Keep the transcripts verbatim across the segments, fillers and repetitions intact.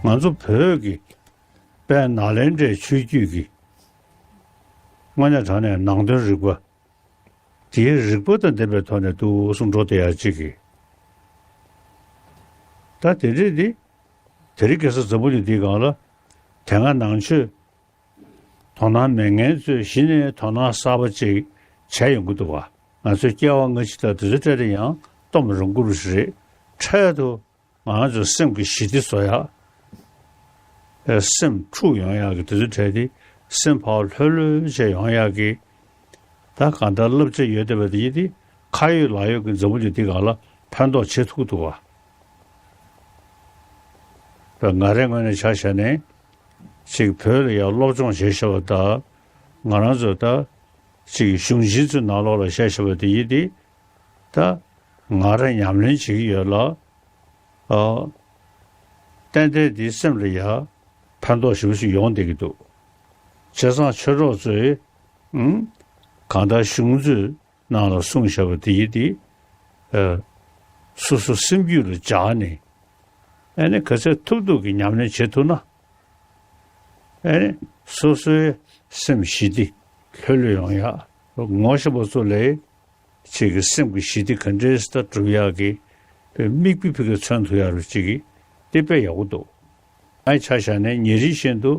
ང་ཚོ་བོད་ཀྱི་དཔལ་ནཱ་ལེནྡྲའི་ཆོས་བརྒྱུད་ཀྱི་དངོས་གནས་དྲང་གནས་ནང་དོན་རིག་པ་དེའི་རིག་པ་དང་ལྡན་པའི་ཐོག་ནས་འདུག་སེ་འགྲོ་བསྡད་ཡ་གཅིག་གིས། ད་དེ་འདྲས་འདི་དེ་རིང་ཁ་སང་འཛམ་བུ་གླིང་འདིའི་སྒང་ལ་དེ་སྔ་ནང་ཆོས་དོ་སྣང་མེད་མཁན་ཚོས་གཞི་ནས་དོ་སྣང་གསར་པ་ཅིག་བྱས་ཡོང་གི་འདུག་བ། ང་ཚོའི་སྐྱེ་བ་སྔ་ཕྱི་དང་དེ་ཚོའི་གྲས་དེ་ཡང་སྟོང་པ་རང་བཀུར་ཞིག་རེད། འཕྲལ་དུ་ང་ཚོའི་སེམས་ཀྱི་ཞི་བདེ་བཟོ་ཡག་ཨེ། སེམས་འཁྲུག་ཡོང་ཡག་གི་དེ་ཚོའི་གྲས་དེ་སེམས་ཕར་ལྷོད་ལྷོད་བྱས་ཡོང་ཡག་གི། ད་གང་ལྟར་བསླབ་བྱ་ཡོད་བསྡད་པ་དེ་ཡིན་ཏེ། ཁ་ཡོད་ལག་ཡོད་ཀྱི་འཛམ་བུ་གླིང་འདི་སྒང་ལ་ཕན་ཐོགས་བྱེད་ཐུབ་ཀྱི་འདུག་བ། ང་རའི་ངོས་ནས་ཆ་བཞག་ནས་ཅིག་བོད་ལ་ཡང་སློབ་སྦྱོང་བྱས་བཞག་པ་དང་། ང་རང་ཚོ་ད་ཅིག་གཞུང་ཆེན་ཚོའི་ནང་ལོགས་ལ་བཤད་བཞག་པ་དེ་ཡིན་ཏེ། ད་ང་རང་ཉམས་ལེན་བྱེད་ཀྱི་ཡོད་ལ། ཨ། ཏན་ཏན་འདིའི་སེམས་ལ་ཡང་ཕན་ཐོགས་ཞེ་པོ་ཞིག་ཡོང་བསྡད་ཀྱི་འདུག་བྱས་ཙང་ཆོས་གྲོགས་ཚོས་ཨང་། གང་ལྟར་གཞུང་ཚོའི་ནང་ལ་གསུངས་བཞག་པ་དེ་ཡིན་ཏེ། ཨ། སོ་སོ་སེམས་རྒྱུད་ལ་འཇགས་ནས། ཨ་ནི་ག་ཚོད་ཐུབ་ཐུབ་ཀྱི་ཉམས་ལེན་བྱེད་ཐུབ་ན། ཨ་ནི་སོ་སོའི་སེམས་ཞི་བདེ་ལྷོད་ལྷོད་ཡོང་ཡག་ངོ་ཤེས་པ་ཚོ་ལས། ཅིག་གི་སེམས་ཀྱི་ཞི་བདེ་ག་འདྲས་སེ་སྒྲུབ་ཡག་གི་དཔེ་མིག་དཔེ་ཕ་གིར་མཚོན་ཐུབ་ཡག་རུ་ཅིག་གི་དེ་དཔེ་ཡག་པོ་འདུག་ཨའི་ཆ་བཞག་ནས་ཉིན་རེ་བཞིན་དུ་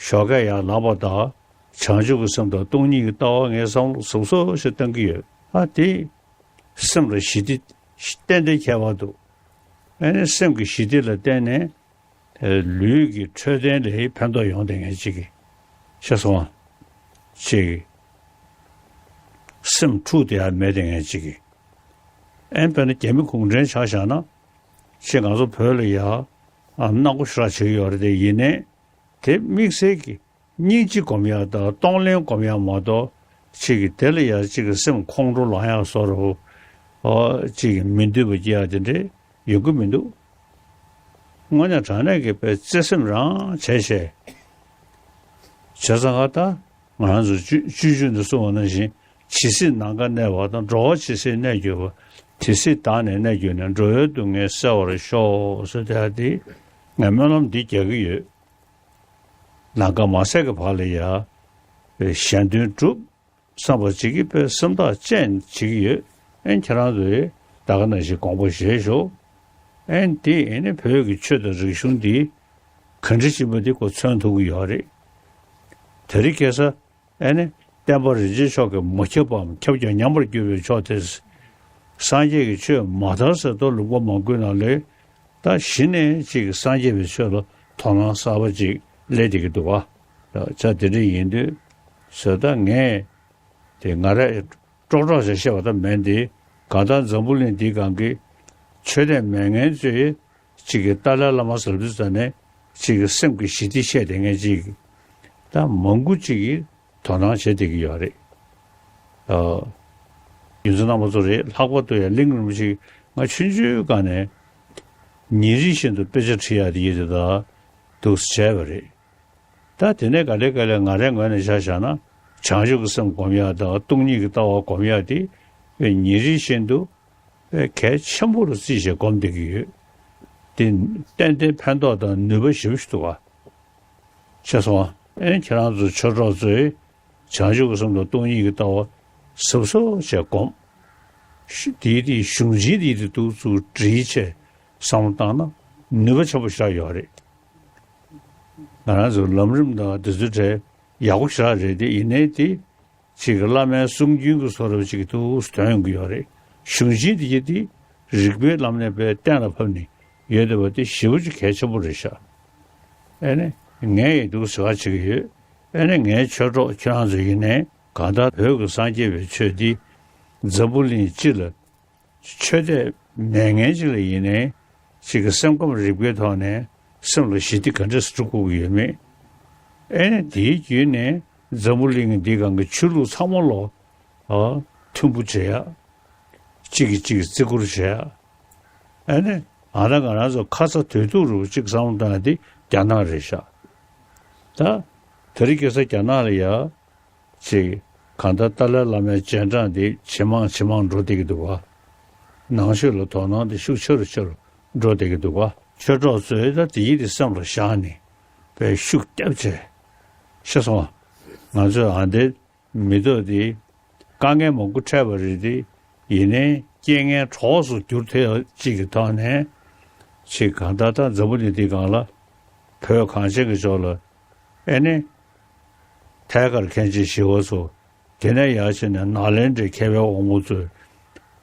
ཞོགས་ཀས་ཡར་ལངས་པ་དང་བྱང་ཆུབ་ཀྱི་སེམས་དང་སྟོང་ཉིད་ཀྱི་ལྟ་བ་ངས་བསམ་བློ་ཟབ་ཟབ་ཞིག་བཏང་གི་ཡོད། ཨ་དེ་སེམས་ལ་ཞི་བདེ་ཏན་ཏན་ཁྱད་པར་འདུག་ཨ་ནི་སེམས་ཀྱི་ཞི་བདེ་ལ་བརྟེན་ནས། ལུས་ཀྱི་འཕྲོད་བསྟེན་ལ་ཕན་ཐོགས་ཡོང་བསྡད་མཁན་ཅིག་གི། ཤེས་སོང་ང་། ཅིག་སེམས་འཁྲུག་བསྡད་ཡ་མེད་བསྡད་མཁན་ཅིག་གི། ཨེ་དཔེར་ན་རྒྱ་མི་གུང་ཁྲན་ཆ་བཞག་ན། ཅིག་ང་ཚོ་བོད་ལ་ཡ། ཨ། སྣང་བ་ཞེ་དྲག་བྱེད་ཀྱི་ཡོད་རེད་དེ། ཡིན་ནའི་དེ་དམིགས་བསལ་གྱི་སྙིང་རྗེ་སྒོམ་ཡག་དང་གཏོང་ལེན་སྒོམ་ཡག་མ་གཏོགས། ཅིག་གི་དེ་ལ་ཡ་ཅིག་གི་སེམས་ཁོང་ཁྲོ་ལངས་ཡག་བཟོ་འདྲ་པོ། ཅིག་གི་མི་འདོད་པ་སྐྱེ་ཡག་དེ་འདྲས་ཡོང་གི་མི་འདུག་དངོས་གནས་དྲང་གནས་ཀྱི་དཔེ་བརྩེ་སེམས་རང་བྱས་བྱས། བྱས་ཙང་ད་ང་རང་ཚོ་སྤྱོད་སྤྱོད་འཇུག་ཏུ་གསུངས་པ་ནང་བཞིན། ཇི་སྲིད་ནམ་མཁའ་གནས་པ་དང་། འགྲོ་བ་ཇི་སྲིད་གནས་གྱུར་པ། དེ་སྲིད་བདག་ནི་གནས་གྱུར་ནས། འགྲོ་བའི་སྡུག་བསྔལ་སེལ་བར་ཤོག་ཟེར་དེ་ཡ་དེ་ངས་སྨོན་ལམ་འདི་རྒྱག་གི་ཡོད། ནམ་མཁའ་མ་ཟད་ཀྱི་བར་ལ་ཡ། གཞན་དོན་སྒྲུབ་བསམ་པ་ཅིག་གིས་དཔེ་སེམས་ཐག་བཅད་བྱེད་ཀྱི་ཡོད། ཨེ་ཁྱེད་རང་ཚོས་ད་ག་ནང་བཞིན་དགོངས་པ་བཞེས་ཤོག་ཨེ་འདི་ཨེ་ནི་བོད་ཀྱི་ཆོས་དང་རིག་གཞུང་འདི་ག་འདྲ་ཅིག་ཡིན་པ་འདི་ཁོ་མཚོན་ཐུབ་ཀྱི་ཡོད་རེད། དེ་རིང་ཁ་སང་ཨེ་ནི་བསྟན་པ་རིན་ཆེན་མཆོག་གིས་མ་ཁྱབ་པའམ་ཁྱབ་ཀྱང་ཉམས་པར་གྱུར་པའི་ཕྱོགས་དེ། སངས་རྒྱས་ཀྱི་ཆོས་མ་དར་ཟེར་དུས་ལུང་པ་མང་པོའི་ནང་ལས། ད་གཞི་ནས་ཅིག་སངས་རྒྱས་པའི་ཆོས་ལ་དོ་སྣང་གསར་པ་ཅིག་སླེབས་བསྡད་ཀྱི་འདུག་བ། ད་ཆ་དེ་འདྲ་ཡིན་དུས་ཟེར། ད་ངས་དེ་ང་རས་ཀྲོག་ཀྲོག་བྱས་བཤད་པ་ད་མིན་ཏེ། གང་ལྟར་འཛམ་བུ་གླིང་འདིའི་སྒང་གི་ཆོས་དད་མེད་མཁན་ཚོས་ཅིག་གི་ཏཱ་ལའི་བླ་མ་ཟེར་དུས་ཙ་ནས་ཅིག་གི་སེམས་ཀྱི་ཞི་བདེ་བཤད་བསྡད་མཁན་ཅིག་ད་མང་པོ་ཅིག་གིས་དོ་སྣང་བྱེད་བསྡད་ཀྱི་ཡོད་རེད། ཨ། རྒྱུ་མཚན་རྣམ་པ་ཚོ་རེད། ལྷག་པར་དུ་ཡང་གླིང་རིན་པོ་ཆེ་ང་ཆུང་ཆུང་སྒང་ནས་ཉིན་རེ་བཞིན་དུ་དཔེ་ཆ་ཁྲིད་ཡག་དེ་ཡིན་དེ་དག་འདུག་སེ་བྱས་པ་རེད། ད་དེ་ནས་ག་ལེ་ག་ལེ་ང་རའི་ངོས་ནས་ཆ་བཞག་ན། བྱང་ཆུབ་ཀྱི་སེམས་སྒོམ་ཡག་དང་སྟོང་ཉིད་ཀྱི་ལྟ་བ་སྒོམ་ཡག་དེ་ཉིན་རེ་བཞིན་དུ་གལ་ཆེན་པོ་རུ་བརྩིས་བྱས་སྒོམ་བསྡད་ཀྱི་ཡོད། དེ་ཏན་ཏན་ཕན་ཐོགས་དང་ནུས་པ་ཞེ་པོ་ཞིག་འདུག་བ། ཤེས་སོང་ང་། ཨེ་ཁྱེད་རང་ཚོ་ཆོས་གྲོགས་ཚོས་བྱང་ཆུབ་ཀྱི་སེམས་དང་སྟོང་ཉིད་ཀྱི་ལྟ་བ་ཟབ་ཟབ་བྱས་སྒོམ། ཤུ་དེའི་དེའི་གཞུང་ཆེན་དེའི་དེ་འདུག་ཚུར་བྲིས་བྱས་བསམ་བློ་བཏང་ན་ནུས་པ་ཆེན་པོ་ཞེ་དྲག་ཡོད་རེད། ང་རང་ཚོ་ལམ་རིམ་དང་དེ་ཚོའི་གྲས་ཡག་པོ་ཞེ་དྲག་རེད་དེ། ཡིན་ནའི་དེ་ཅིག་གི་བླ་མའི་གསུང་རྒྱུན་གྱི་བཟོ་འདྲ་ཅིག་འདུག་སེ་ཐོན་ཡོང་གི་ཡོད་རེད། གཞུང་ཆེན་དེ་གྱིས་དེ་རིག་པའི་ལམ་ནས་དཔེ་གཏན་ལ་ཕབ་ནས་ཡོད་བསྡད་པ་དེ་ཞེ་པོ་ཅིག་གལ་ཆེན་པོ་རེད་ཤག་ཨེ་ནི་ངས་ཡི་འདུག་སེ་བྱེད་ཀྱི་ཡོད། ཨེ་ནི་ངའི་ཆོས་གྲོགས་ཁྱེད་རང་ཚོ་ཡིན་ནའི་གང་ལྟར་བོད་ཀྱི་སངས་རྒྱས་པའི་ཆོས་འདི་འཛམ་བུ་གླིང་སྤྱི་ལ་ཆོས་དད་མེད་མཁན་ཅིག་ལ་ཡིན་ནའི་ཅིག་གི་སེམས་ཁམས་རིག་པའི་ཐོག་ནས་སེམས་ལ་ཞི་བདེ་ག་འདྲས་སེ་སྒྲུབ་དགོས་ཀྱི་ཡོད་མེད། ཨེ་ནི་དེའི་བརྒྱུད་ནས་འཛམ་བུ་གླིང་འདིའི་སྒང་གི་ཆོས་ལུགས་ཚང་མ་ལོ། ཨ། མཐུན་པོ་བྱེད་ཡ། གཅིག་གིས་གཅིག་གི་བརྩི་བཀུར་བྱེད་ཡ། ཨེ་ནི་ང་དང་ང་རང་ཚོ་ཁ་ཚ་དོད་ཐུག་རུ་གཅིག་བསམ་བློ་བཏང་ཡ་དེ་རྒྱ་ནག་རེད་ཤག་ད་དེ་རིང་ཁ་སང་རྒྱ་ནག་ལ་ཡ། ཅིག་གང་ལྟར་ཏཱ་ལའི་བླ་མའི་རྗེས་འབྲང་དེ་ཇེ་མང་ཇེ་མང་འགྲོ་བསྡད་ཀྱི་འདུག་བ། ནང་ཆོས་ལ་དོ་སྣང་དེ་ཤུགས་ཆེ་རུ་ཆེ་རུ་འགྲོ་བསྡད་ཀྱི་འདུག་བ། ཆོས་གྲོགས་ཚོས་ད་དེ་ཡིད་དེ་སེམས་ལ་བཞག་ནས་དཔེ་ཤུགས་བརྒྱབ་བྱས། ཤེས་སོང་ང་། ང་ཚོས་ཨ་འདི་མི་ཐོག་འདི་དཀའ་ངལ་མང་པོ་འཕྲད་པ་རེད་དེ། ཡིན་ནའི་རྐྱེན་ངན་གྲོགས་སུ་འགྱུར་ཐུབ་ཡ་གཅིག་གི་ཐོག་ནས་ཅིག་གང་ལྟར་ད་འཛམ་བུ་གླིང་འདི་སྒང་ལ་བོད་གངས་ཅན་གྱི་ཕྱོགས་ལ་ཨེ་ནི་ཐད་ཀར་མཁན་ཆེན་ཞི་བ་འཚོ། དེ་ནས་ཡར་བྱས་ནས་ནཱ་ལེནྡྲའི་མཁས་པའི་དབང་པོ་ཚོས་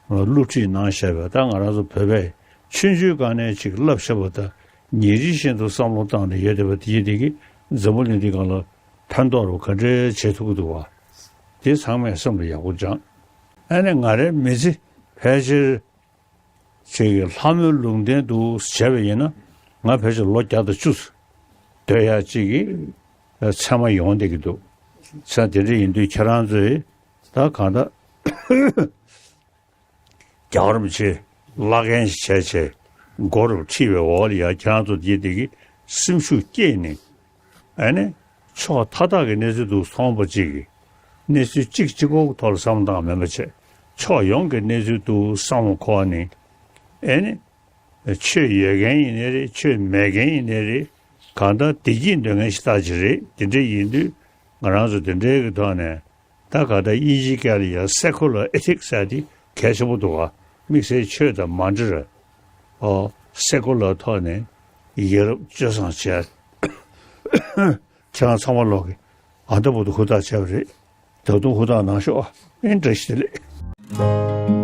སློབ་ཁྲིད་གནང་བཞག་པས། ད་ང་རང་ཚོ་བོད་པས་ཆུང་ཆུང་སྒང་ནས་ཅིག་བསླབ་བཞག་པ་དང་ཉིན་རེ་བཞིན་དུ་བསམ་བློ་བཏང་ནས་ཡོད་བསྡད་པ་དེ་ཡིན་དེ་གིས་འཛམ་བུ་གླིང་འདི་སྒང་ལ་ཕན་ཐོགས་རུ་ག་འདྲའི་བྱེད་ཐུབ་ཀྱི་འདུག་བ། དེ་ཚང་མས་སེམས་ལ་ཡག་པོ་སྦྱངས། ཨ་ནི་ང་རའི་མི་ཚེ་ཕལ་ཆེར་ཅིག་གི་ལྷ་མོའི་ལུང་བསྟན་དུ་བྱས་པ་ཡིན་ན་ང་ཕལ་ཆེར་ལོ་བརྒྱ་དང་བཅུ་སྡོད་ཡག་ཅིག་གི་ཚད་མ་ཡོང་བསྡད་ཀྱི་འདུག། ཚད་དེ་འདྲ་ཡིན་དུས་ཁྱེད་རང་ཚོས་ད་གང་ལྟར་རྒྱལ་བ་རིན་པོ་ཆེ་བླ་རྒན་ཞིག་བྱས་བྱས་མགོ་རུ་ཁྲིད་པའི་འོག་ལ་ཡ་ཁྱེད་རང་ཚོ་དེ་དེ་གི་སེམས་ཤུགས་སྐྱེས་ནས། ཨ་ནི་ཕྱོགས་མཐའ་དག་གི་གནས་ཚུལ་འདུག་མཐོང་པ་གཅིག་གིས་གནས་ཚུལ་གཅིག་གཅིག་པོ་གི་ཐོག་ལ་བསམ་བློ་བཏང་མིན་པ་བྱས། ཕྱོགས་ཡོངས་ཀྱི་གནས་ཚུལ་འདུག་བསམ་བློ་འཁོར་ནས། ཨ་ནི་ཆོས་ཡོད་མཁན་ཡིན་ནའི་རེད། ཆོས་མེད་མཁན་ཡིན་ནའི་རེད། གང་ལྟར་བདེ་སྐྱིད་འདོད་མཁན་ཞིག་ལྟ་ཅི་རེད། དེ་འདྲ་ཡིན་དུས་ང་རང་ཚོ་དེ་འདྲའི་གི་ཐོག་ནས་ད་ག་ད་དབྱིན་ཇིའི་སྐད་ལ་ཡང་སེ་ཁུ་ལར་ཨེ་ཐིག་ཟེར་དེ་གལ་ཆེན་པོ་འདུག་ག། དམིགས་བསལ་ཆོས་དང་མ་འབྲེལ་བའི་ཨོ་སེ་ཁུ་ལར་ཐོག་ནས་ཡ་རབས་སྤྱོད་བཟང་བྱས། ཁྱེད་རང་ཚང་མ་ལོག་གི་ཨ་མདའ་བུ་དུ་ཧུར་ཐག་བྱས་པ་རེད། ད་དུང་ཧུར་ཐག་གནང་ཤོག་ཨ། ཨེ་བཀྲ་ཤིས་བདེ་ལེགས།